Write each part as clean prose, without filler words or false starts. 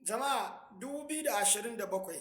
Jama'a, 2027,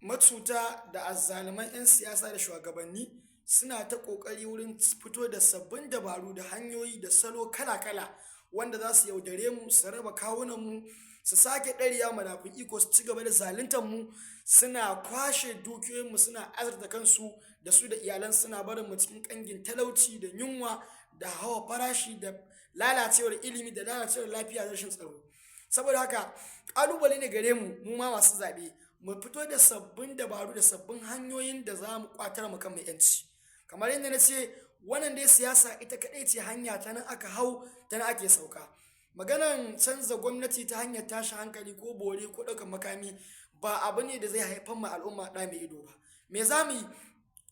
macuta da azzaluman 'yan siyasa da shuwagabanni suna ta ƙoƙari wurin fito da sabbin dabaru da hanyoyi da salo kala-kala wanda za su yaudare mu, su raba kawunanmu, su sake ɗarewa madafun iko, su ci gaba da zaluntar mu, suna kwashe dukiyoyinmu, suna azurta kansu da su da iyalansu, suna barin mu cikin ƙangin talauci da yunwa da hauhawar farashi da lalacewar ilimi da lalacewar lafiya da rashin tsaro. Saboda haka, ƙalubale ne gare mu, mu ma masu zaɓe, mu fito da sabbin dabaru da sabbin hanyoyin da za mu ƙwatar ma kanmu ‘yanci. Kamar yadda na ce, wannan dai siyasa ita kaɗai ce hanya, ta nan aka hau, ta nan ake sauka. Maganan canza gwamnati ta hanyar tashin hankali ko bore ko ɗaukan makami ba abu ne da zai haifar ma al'umma ɗa mai ido ba. Me za mu yi?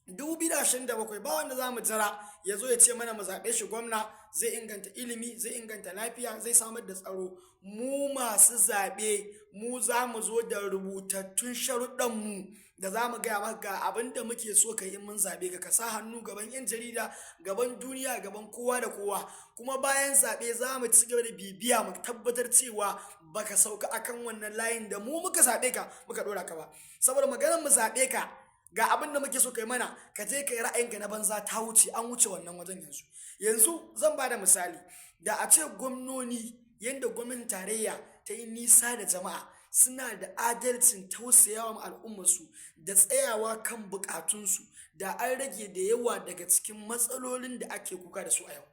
2027, ba wanda za mu jira ya zo ya ce mana mu zaɓe shi gwamna, zai inganta ilimi, zai inganta lafiya, zai samar da tsaro. Mu masu zaɓe, mu za mu zo da rubutattun sharuɗanmu da za mu gaya maka ga abin da muke so ka yi in mun zaɓe ka, ka sa hannu gaban 'yan jarida, gaban duniya, gaban kowa da kowa. Kuma bayan zaɓe za mu ci gaba da bibiya mu tabbatar cewa baka sauka akan wannan layin da mu muka zaɓe ka muka ɗora ka ba. Saboda maganar mu zaɓe ka, ga abin da muke so kai mana, ka je ka yi ra'ayinka na banza, ta wuce, an wuce wannan wajen yanzu. Yanzu zan ba da misali, da a ce gwamnoni, yadda gwamnatin tarayya ta yi nisa da jama'a, suna da adalcin tausayawa ma al'ummarsu da tsayawa kan bukatunsu, da an rage da yawa daga cikin matsalolin da ake kuka da su a yau.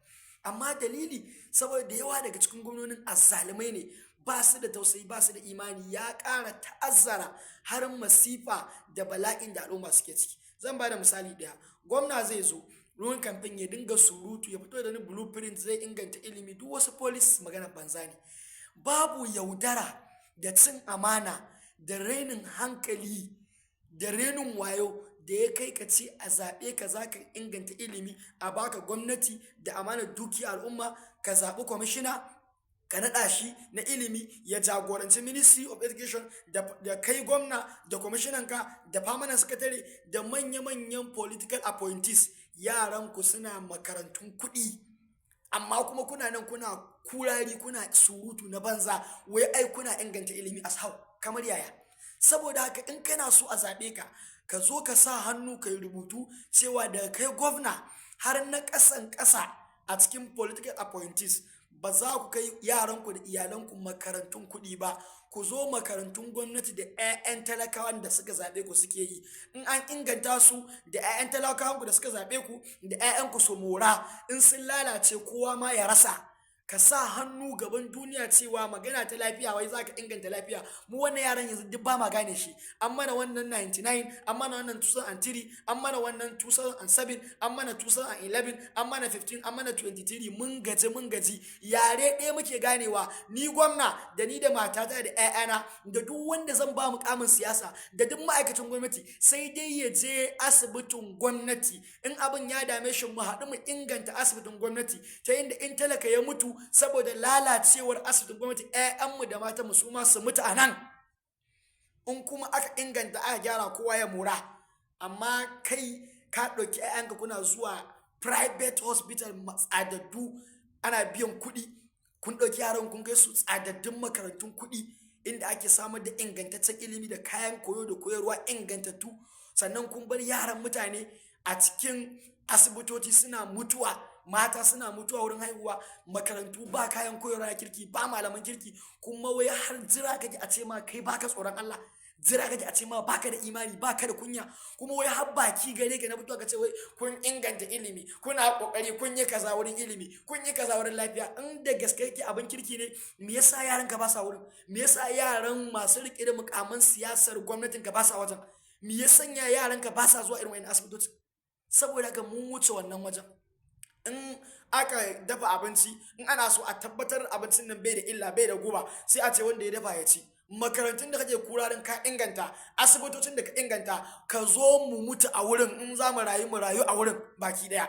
Amma dalili, saboda da yawa daga cikin gwamnonin azzalumai ne, ba su da tausayi, ba su da imani, ya ƙara ta'azzara har masifa da bala'in da al'umma suke ciki. Zan ba da misali ɗaya. Gwamna zai zo ruwan kamfen, ya dinga surutu, ya fito da wani blueprint, zai inganta ilimi, duk wasu policies, magana banza ne. Babu yaudara da cin amana da rainin hankali da renin wayo da ya kai ka ce a zaɓe ka, za ka inganta ilimi, a baka gwamnati da amanar dukiya al'umma, ka zaɓi kwamishina, ka naɗa shi na ilimi, ya jagoranci Ministry of Education, da kai gwamna da kwamishinanka da permanent secretary da manya-manyan political appointees, yaranku suna makarantun kuɗi, amma kuma kuna nan kuna kurari, kuna surutu na banza, wai ai kuna inganta ilimi. As how? Kamar yaya? Saboda haka, in kana so a zaɓe ka, ka zo ka sa hannu, ka yi rubutu cewa daga kai gwamna har na ƙasan ƙasa a cikin political appointees, ba za ku kai yaranku da iyalanku makarantun kuɗi ba. Ku zo makarantun gwamnati da 'ya'yan talakawan da suka zaɓe ku suke yi. In an inganta su, da 'ya'yan talakawanku da suka zaɓe ku da 'ya'yanku su mora. In sun lalace, kowa ma ya rasa. Ka sa hannu gaban duniya cewa magana ta lafiya, wai za ka inganta lafiya, mu wannan yaran yanzu duk ba ma gane shi. An mana wannan 99, an mana wannan 2003, an mana wannan 2007, an mana 2011, an mana 15, an mana 23. Mun gaji, mun gaji. Yare ɗaya muke ganewa. Ni gwamna, da ni da matata da 'ya'yana da duk wanda zan ba mukamin siyasa da duk ma'aikacin gwamnati, sai dai ya je asibitin gwamnati in abin ya dame shi. Mu haɗu mu inganta asibitin gwamnati ta yadda in talaka ya mutu saboda lalacewar asibitin gwamnati, 'ya'yanmu da matanmu su ma su mutu a nan. In kuma aka inganta, aka gyara, kowa ya mora. Amma kai ka ɗauki 'ya'yanka kuna zuwa private hospital tsadaddu, ana biyan kuɗi. Kun ɗauki yaran, kun kai su tsadaddun makarantun kuɗi inda ake samar da ingantaccen ilimi da kayan koyo da koyarwa ingantattu, sannan kun bar yaran mutane a cikin asibitoci suna mutuwa, mata suna mutuwa wurin haihuwa, makarantu ba kayan koyarwa na kirki, ba malaman kirki. Kuma wai har jira kake a ce ma kai baka tsoron Allah, jira kake a ce ma baka da imani, baka da kunya. Kuma wai har baki gare ka na fito ka ce wai kun inganta ilimi, kuna kokari, kun yi kaza wurin ilimi, kun yi kaza wurin lafiya. In da gaske yake abin kirki ne, me yasa yaran ka ba sa wurin? Me yasa yaran masu rike da mukaman siyasar gwamnatin ka ba sa wajen? Me ya sanya yaran ka ba sa zuwa irin wannan asibitoci? Saboda haka, mun wuce wannan wajen. In aka dafa abinci, in ana so a tabbatar abincin nan bai da illa, bai da guba, sai a ce wanda ya dafa ya ci. Makarantun da kake kurarin ka inganta, asibitocin da ka inganta, ka zo mu mutu a wurin. In za mu rayu, mu rayu a wurin baki daya.